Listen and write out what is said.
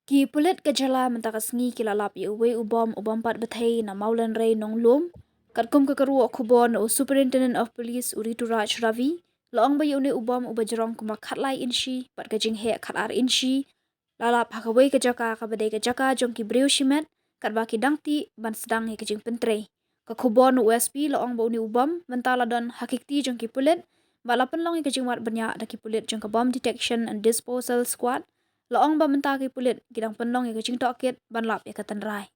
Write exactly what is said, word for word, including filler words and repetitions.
Ki pulit ka jylla mynta ka sngi ki la lap ïa uwei u bom u bym pat bthei na Mawlynrei Nonglum. Katkum ka kyrwoh khubor na u Superintendent of Police u Rituraj Ravi, la ong ba ïa une u bom uba jrong kumba khatlai inshi bad ka jingheh khatar inshi la lap ha kawei ka jaka kaba dei ka jaka jong ki briew shimet, katba ki dang tih ban sdang ïa ka jingpyntrei. Ka khubor na u S P la ong ba une u bom mynta la don ha ki kti jong ki pulit bad la pynlong ïa ka jingwad bniah da ki pulit jong ka Bomb Detection and Disposal Squad. La ong ba mynta ki pulit ki dang pynlong ïa ka jingtohkit ban lap ïa ka tynrai.